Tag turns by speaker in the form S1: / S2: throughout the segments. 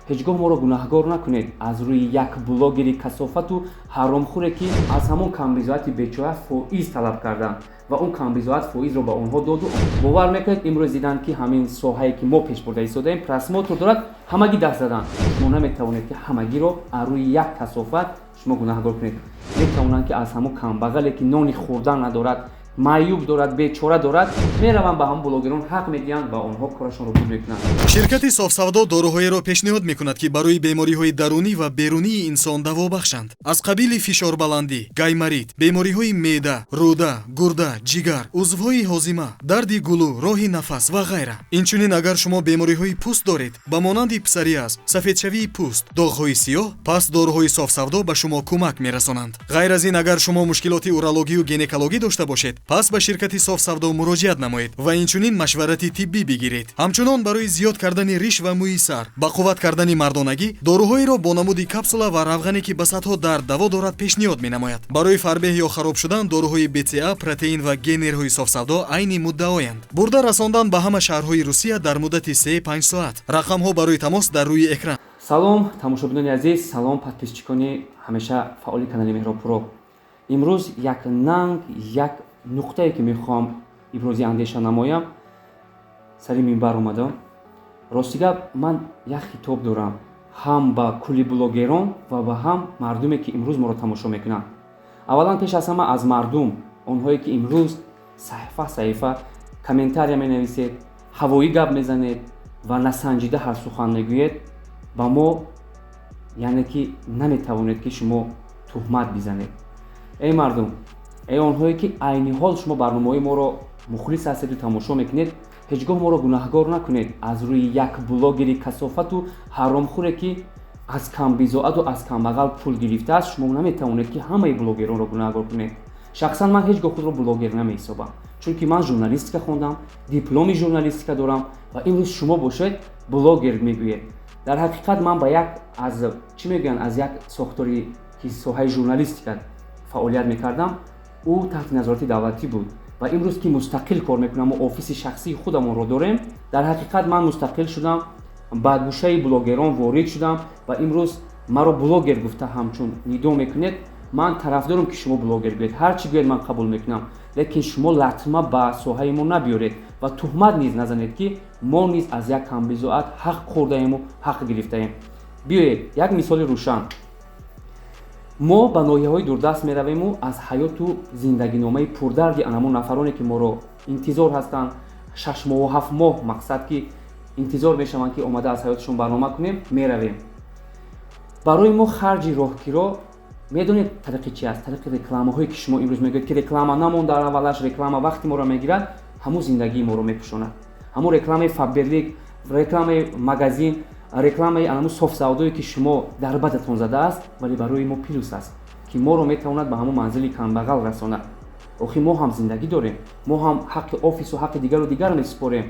S1: Ҳеҷ гоҳ моро гунаҳгор накунед аз рӯи як блогери касофату ҳаромхӯре, ки аз ҳамон камбизоати бечора фоиз талаб карданд ва он камбизоат фоизро ба онҳо доду. Бовар мекунед, имрӯз диданд, ки ҳамин соҳае, ки мо пеш бурда истодаем, просмотр дорад, ҳамагӣ даст заданд. Шумо наметавонед, ки ҳамагиро аз рӯи як касофат шумо гунаҳгор кунед. Метавонанд, ки аз ҳамон камбағале, ки нони хӯрдан надорад, маъюб дорад, бечора дорад, мераванд, ба ҳамон блогерон ҳақ медиҳанд ва онҳо корашонро буд мекунанд.
S2: Ширкати Софсавдо доруҳоеро пешниҳод мекунад, ки барои бемориҳои дарунӣ ва берунии инсон даво бахшанд, аз қабили фишорбаландӣ, гайморит, бемориҳои меъда, рӯда, гурда, ҷигар, узвҳои ҳозима, дарди гулӯ, роҳи нафас ва ғайра. Инчунин, агар шумо бемориҳои пӯст доред, ба монанди псориаз, сафедшавии пӯст, доғҳои сиёҳ, пас доруҳои Софсавдо ба шумо кӯмак мерасонанд. Ғайр аз ин, агар шумо мушкилоти урологию гинекологӣ дошта бошед, пас ба ширкати Софсавдо муроҷиат намоед ва инчунин машварати тиббӣ бигиред. Ҳамчунон, барои зиёд кардани риш ва мӯи сар, ба қувват кардани мардонагӣ доруҳоеро бо намуди капсула ва равғане, ки ба садҳо дард даво дорад, пешниҳод менамояд. Барои фарбеҳ ё хароб шудан доруҳои БЦА, протеин ва генерҳои Софсавдо айни муддаоянд. Бурда расондан ба ҳама шаҳрҳои Русия дар муддати 3-5 соат. Рақамҳо барои тамос дар рӯи экран.
S1: Салом, тамошобинони азиз, салом, подписчикони ҳамеша фаъоли канали Меҳробпуро. Имрӯз як нанг, як нуқтае, ки мехоҳам ибрози андеша намоям, сари минбар омадам. Рости гап, ман як хитоб дорам ҳам ба кулли блогерон ва ба ҳам мардуме, ки имрӯз моро тамошо мекунанд. Аввалан, пеш аз ҳама, аз мардум, онҳое, ки имрӯз саҳифа саҳифа комментария менависед, ҳавоӣ гап мезанед ва насанҷида ҳар сухан мегӯед ба мо, яъне ки наметавонед, ки шумо туҳмат бизанед. Эй мардум, эй онҳое, ки айни ҳол шумо барномаҳои моро мухлис ҳастеду тамошо мекунед, ҳеҷ гоҳ моро гунаҳгор накунед аз рӯи як блогери касофату ҳаромхӯре, ки аз камбизоату аз камбағал пул гирифтааст. Шумо наметавонед, ки ҳамаи блогеронро гунаҳгор кунед. Шахсан ман ҳеҷ гоҳ худро блогер намеҳисобам, чунки ман журналистика хондам, дипломи журналистика дорам ва имрӯз шумо бошед, блогер мегӯед. Дар ҳақиқат, ман ба як аз, чӣ мегӯянд, аз як сохтори, ки соҳаи журналистика фаъолият мекардам, ӯ таҳти назорати давлатӣ буд ва имрӯз, ки мустақил кор мекунам ва офиси шахсии худамонро дорем, дар ҳақиқат ман мустақил шудам, ба гӯшаи блогерон ворид шудам ва имрӯз маро блогер гуфта ҳамчун нидо мекунед. Ман тарафдорам, ки шумо блогер гӯед, ҳар чӣ гӯед, ман қабул мекунам, лекин шумо латма ба соҳаи мо набиёред ва туҳмат низ назанед, ки мо низ аз як камбизоат ҳақ хӯрдаему ҳақ гирифтаем. Биёед, як мисоли рӯшан. Мо ба ноҳияҳои дурдаст меравему аз ҳаёту зиндагиномаи пурдарди анамон нафароне, ки моро интизор ҳастанд, 6 моҳу 7 моҳ, мақсад, ки интизор мешаванд, ки омада аз ҳаёташон барнома кунем, меравем. Барои мо харҷи роҳкиро медонед тариқи чи аст? Тариқи рекламаҳое, ки шумо имрӯз мегӯед, ки реклама намон, дар аввалаш реклама вақти моро мегирад, ҳамун зиндагии моро мепӯшонад. Ҳамун рекламаи Фаберлик, рекламаи магазин, рекламаи анамун софсавдое, ки шумо дар бадатон задааст, вале барои мо плюс аст, ки моро метавонад ба ҳамун манзили камбағал расонад. Охи мо ҳам зиндагӣ дорем, мо ҳам ҳаққи офису ҳаққи дигару дигар месупорем.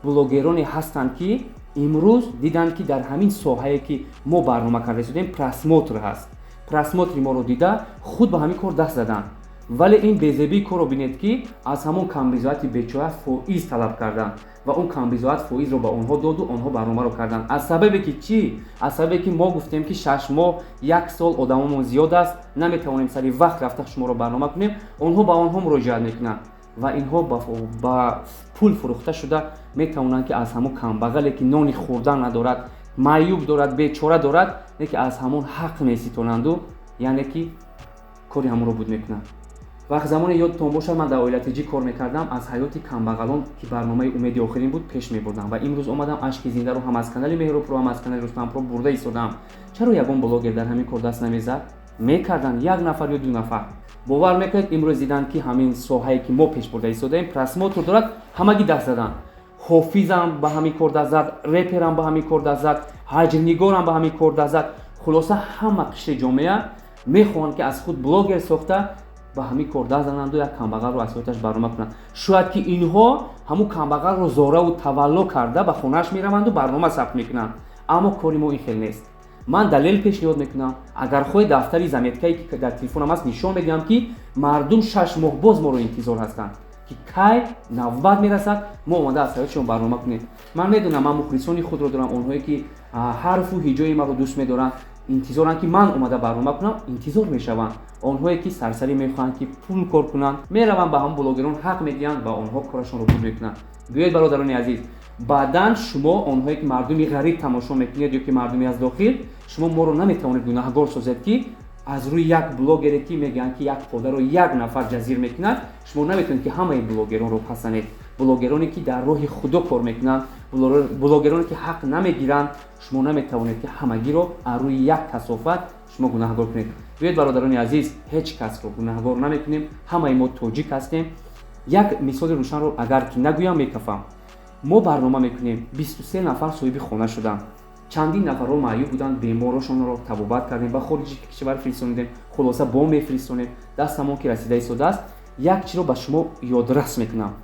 S1: Блогероне ҳастанд, ки имрӯз диданд, ки дар ҳамин соҳае, ки мо барнома карда истодем, просмотр ҳаст. Просмотри моро дида, худ ба ҳамин кор даст заданд, вале ин безебии корро бинед, ки аз ҳамон камбизоати бечора фоиз талаб карданд ва он камбизоат фоизро ба онҳо доду онҳо барномаро карданд. Аз сабабе ки чӣ? Аз сабабе ки мо гуфтем, ки 6 моҳ, як сол одамомон зиёд аст, наметавонем сари вақт рафта шуморо барнома кунем. Онҳо ба онҳо муроҷиат мекунанд ва инҳо ба пул фурӯхта шуда метавонанд, ки аз ҳамон камбағале, ки нони хӯрдан надорад, маъюб дорад, бечора дорад, не ки аз ҳамон ҳақ меситонанду, яъне ки кори ҳамонро буд мекунанд. Вақт замоне, ёдтон бошад, ман дар Оила ТЖ кор мекардам, аз ҳаёти камбағалон, ки барномаи «Умеди охирин» буд, пеш мебурдам ва имрӯз омадам, «Ашки зиндаро» ҳам аз канали Меҳробпро, ҳам аз канали Рустампро бурда истодаам. Чаро ягон блогер дар ҳамин кор даст намезад? Мекарданд, як нафар ё ду нафар. Бовар мекунед, имрӯз диданд, ки ҳамин соҳае, ки мо пеш бурда истодаем, просмотр дорад, ҳамагӣ даст заданд. Ҳофизам ба ҳамин кор даст зад, реперам ба ҳамин кор даст зад, ҳаҷрнигорам ба ҳамин кор даст зад. Хулоса, ҳама қишри ҷомеа мехоҳанд, ки аз худ блогер сохта, ба ҳамин кор даст зананду як камбағалро аз ҳаёташ барнома кунанд. Шояд ки инҳо ҳамун камбағалро зораву тавалло карда, ба хонааш мераванду барнома сабт мекунанд, аммо кори мо ин хел нест. Ман далел пешниҳод мекунам. Агар хоҳед, дафтари заметкае, ки дар телефонам аст, нишон медиҳам, ки мардум 6 моҳ боз моро интизор ҳастанд. Ки кай навбат мерасад, мо омада аз ҳаёти шумо барнома кунем. Ман медонам, ман мухлисони худро дорам, онҳое ки ҳарфу ҳиҷои маро дӯст медоранд, интизоранд, ки ман омада барнома кунам, интизор мешаванд. Онҳое ки сарсарӣ мехоҳанд, ки пул кор кунанд, мераванд, ба ҳамон блогерон ҳақ медиҳанд ва онҳо корашонро буд мекунанд. Биёед, бародарони азиз, баъдан шумо, онҳое ки мардуми ғариб тамошо мекунед ё ки мардуми аз дохил, шумо моро наметавонед гунаҳгор созед, ки аз рӯи як блогере, ки мегӯянд, ки як подаро як нафар ҷазир мекунад, шумо наметавонед, ки ҳамаи блогеронро пасанед. Блогероне ки дар роҳи Худо кор мекунанд, блогероне ки ҳақ намегиранд, шумо наметавонед, ки ҳамагиро аз рӯи як касофат шумо гунаҳгор кунед. Биёед, бародарони азиз, ҳеҷ касро гунаҳгор намекунем, ҳамаи мо тоҷик ҳастем. Як мисоли рӯшанро агар ки нагӯям, мекафам. Мо барнома мекунем, 23 нафар соҳиби хона шуданд, чандин нафарҳо маъюб буданд, беморошонро табобат кардем, ба хориҷи кишвар фиристонидем, хулоса, бо мефиристонем. Дастамон ки расида истодааст, як чиро ба шумо ёдрас мекунам.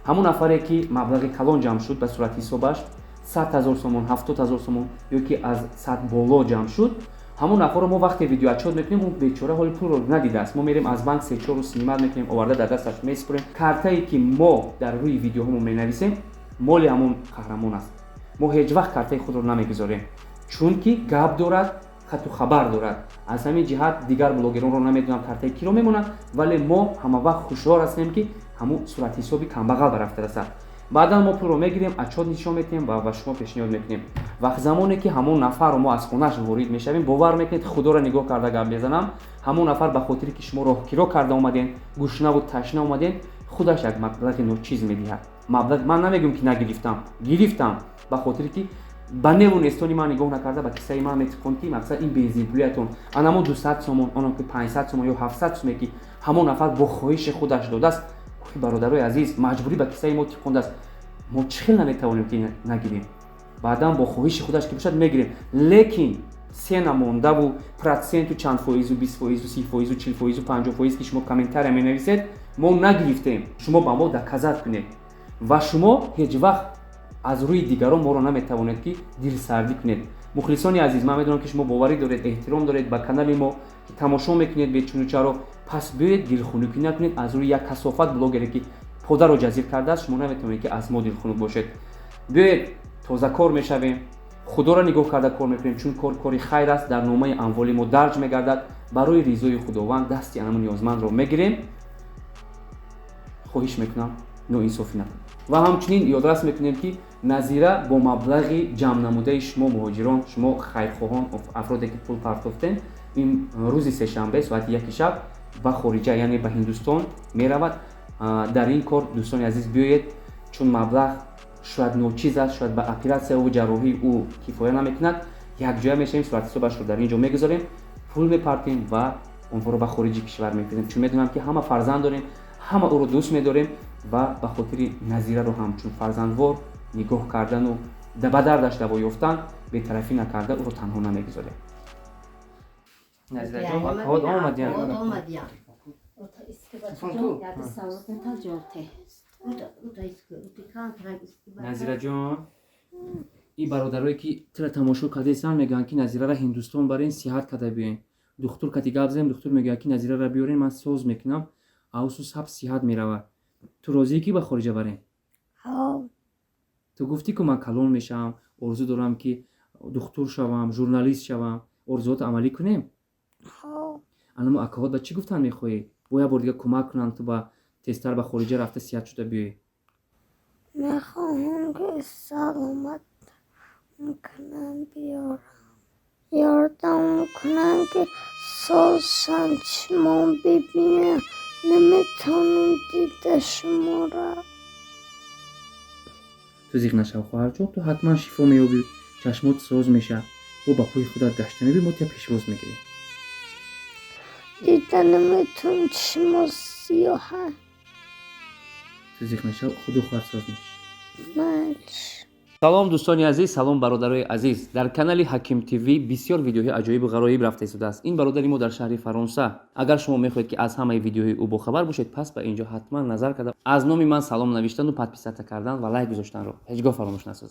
S1: Ҳамон нафаре ки маблағи калон ҷамъ шуд ба сурати ҳисобаш, 100 000 сомон, 70 000 сомон ё ки аз 100 боло ҷамъ шуд, ҳамон нафарро мо вақте видеоотчёт мекунем, ӯ бечора ҳоли пулро надидааст. Мо мерем, аз банк се-чор рӯз снимать мекунем, оварда дар дасташ месупорем. Картае ки мо дар рӯи видеоҳомо менависем, моли ҳамон қаҳрамон аст. Мо ҳеҷ вақт картаи худро намегузорем, чунки гап дорад, хату хабар дорад. Аз ҳамин ҷиҳат дигар блогеронро намедонам, картаи киро мемонанд, вале мо ҳама вақт ҳушёр ҳастем, ки ҳамун суратҳисоби камбағал ба рафта расад. Баъдан мо пулро мегирем, отчёт нишон медиҳем ва ба шумо пешниҳод мекунем. Вақт замоне ки ҳамон нафарро мо аз хонааш ворид мешавем, бовар мекунед, Худоро нигоҳ карда гап мезанам, ҳамон нафар ба хотире ки шумо роҳкиро карда омадем, гушнаву ташна омадем, худаш як маблағи ночиз медиҳад. Маблағ ман намегӯям, ки нагирифтам, гирифтам, ба хотире ки ба неву нестони ман нигоҳ накарда, ба киссаи ман метиқонд, ки мақсад ин бензинпулиятон анамо 200 сомон, оно ки 500 сомон ё 700 соме, ки ҳамон нафар бо хоҳиши худаш додааст. Бародарои азиз, маҷбурӣ ба киссаи мо тиқондааст, мо чӣ хел наметавонем, ки нагирем? Баъдан бо хоҳиши худаш ки бошад, мегирем, лекин се намондаву проценту чанд фоизу, 20 фоизу, 30 фоизу, 40 фоизу, 50 фоиз, ки шумо комментария менависед, мо нагирифтем, шумо ба мо доказать кунед. Ва шумо ҳеҷ вақт аз рӯи дигарон моро наметавонед, ки дилсардӣ кунед. Мухлисони азиз, ман медонам, ки шумо боварӣ доред, эҳтиром доред ба канали мо, ки тамошо мекунед бечуну чаро. Пас биёед, дилхунукӣ накунед. Аз рӯи як касофат блогере, ки подаро ҷазир кардааст, шумо наметавонед, ки аз мо дилхунук бошед. Биёед, тозакор мешавем, Худоро нигоҳ карда кор мекунем, чун кор кори хайр аст, дар номаи амволи мо дарҷ мегардад. Барои ризои Худованд дасти анамо ниёзмандро мегирем. Хоҳиш мекунам, ноинсофӣ накунед. Ва ҳамчунин ёдрас мекунем, ки Назира бо маблағи ҷамънамудаи шумо муҳоҷирон, шумо хайрхоҳон, афроде ки пул партофтем, ин рӯзи сешанбе соати 1 шаб ба хориҷа, яъне ба Ҳиндустон меравад. Дар ин кор, дӯстони азиз, биёед, чун маблағ шояд ночиз аст, шояд ба оператсияву ҷарроҳии ӯ кифоя намекунад. Якҷоя мешавем, суратҳисобашро дар ин ҷо мегузорем, пул мепартем ва онҳоро ба хориҷи кишвар мефиристем, чун медонам, ки ҳама фарзанд дорем, ҳама ӯро дӯст медорем ва ба хотири Назираро ҳамчун фарзандвор нигоҳ кардану ба дардаш даво ёфтан, бетарафӣ накарда, ӯро танҳо намегузорем. Назираҷон, акаҳот омадиян.
S3: Омадиян.
S1: Фонту. Назираҷон, ин бародарое ки тира тамошо кардаистанд, мегӯянд, ки Назирара Ҳиндустон барен, сиҳат карда биёен. Духтур кати гап задем, духтур мегӯяд, ки Назирара биёрен, ман соз мекунам, авсу саб сиҳат меравад. Ту розӣ, ки ба хориҷа барем? Ту гуфтӣ, ку ман калон мешавам, орзу дорам, ки духтур шавам, журналист шавам. Орзуҳото амалӣ кунем. Анамо акаҳот ба чӣ гуфтан мехоҳӣ, бо як бор дига кӯмак кунанд, ту ба тезтар ба хориҷа рафта, сиҳат шуда биёӣ?
S4: Мехоҳам, ки саломат кунам, биёрам, ёрдам кунам, ки созшам, чишмон бибинам. Наметавонам дида шуморо.
S1: Ту зиқ нашав, хоҳарҷон, ту ҳатман шифо меёбӣ, чашмот соз мешавад, бо ба пои худат гашта мебӣ, мо тия пешвоз мегирем.
S4: Дида наметавонам, чишмо сиёҳа.
S1: Ту зиқ нашав, худо хоҳад, соз мешавӣ.
S4: Малш.
S1: Салом, дӯстони азиз, салом, бародарои азиз! Дар канали Ҳаким ТВ бисёр видеоҳои аҷоибу ғароиб рафта истодааст. Ин бародари мо дар шаҳри Фаронса. Агар шумо мехоҳед, ки аз ҳамаи видеоҳои ӯ бохабар бошед, пас ба инҷо ҳатман назар карда, аз номи ман салом навиштану подписаться кардан ва лайк гузоштанро ҳеҷ гоҳ фаромӯш насозед.